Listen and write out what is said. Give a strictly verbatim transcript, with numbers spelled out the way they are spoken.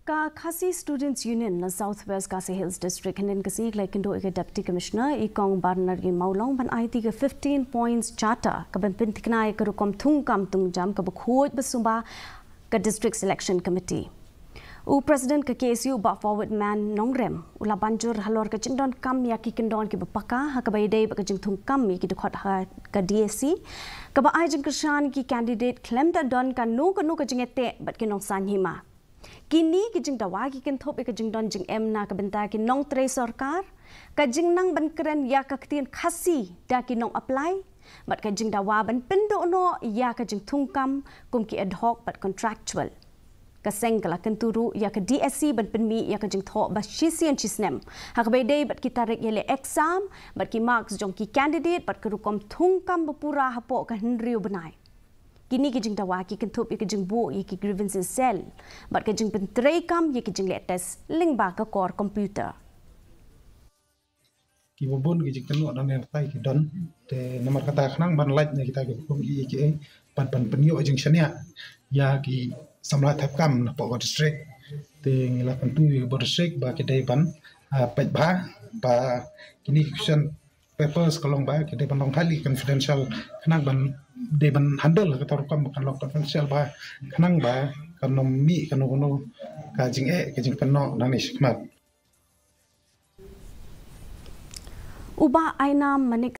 Ka Khasi Students Union na South West Khasi Hills District hynnin ka sngi ka la ïakynduh ïa ka Deputy Commissioner i Kong Barnargi Mawlong ban aiti ka fifteen points charter ka ban pynthikna ïa ka rukom thungkam thungjam kaba khuid ba sumar ka District Selection Committee. U President ka K S U Bah Forward Man Nongrem u la ban jur halor ka jingdonkam ïa ki kyndon kiba paka ha kaba ïadei bad ka jingthungkam ïa ki dkhot ha ka D S C kaba ai jingkyrshan ki candidate khlem da don kano kano ka jingïateh bad ki nongsaiñ hima. Kine ki jingdawa ki kynthup ïa ka jingdon jingem na ka bynta ki nongtrei sorkar, ka jingnang ban kren ïa ka ktien Khasi da ki nong apply, bad ka jingdawa ban pynduh noh ïa ka jingthungkam kum ki ad hoc bad contractual. Ka seng ka la kyntu ruh ïa ka D S C ban pynmih ïa ka jingthoh ba shisien shisnem ha kaba ïadei bad ki tarik ïaleh exam bad ki marks jong ki candidate bad ka rukom thungkam ba pura hapoh ka hynriew bnai. Kine ki jingdawa ki kynthup ïa ka jingbuh ïa ki grievances cell bad ka jingpyntreikam ïa ki jingleh test lyngba ka kor computer. Kiba bun ki jingkynnoh nangne nangne ki don, te namar kata khnang ban lait na kita kiba kum ki, ki ban, ban pynïoh jingshaniah ïa ki samla thep kam napoh ka district. Te ngi la kyntu ïa ka district ba ki dei ban, ah, peit bha ba kine ki question papers ka long ba ki dei ban long highly confidential, khnang ban dei ban handle kata rukom ba kan long confidential bha, khnang ba kan ym mih kano kano ka jingeh ka jingkynnoh nangne shakhmat. U Bah Ainam Manik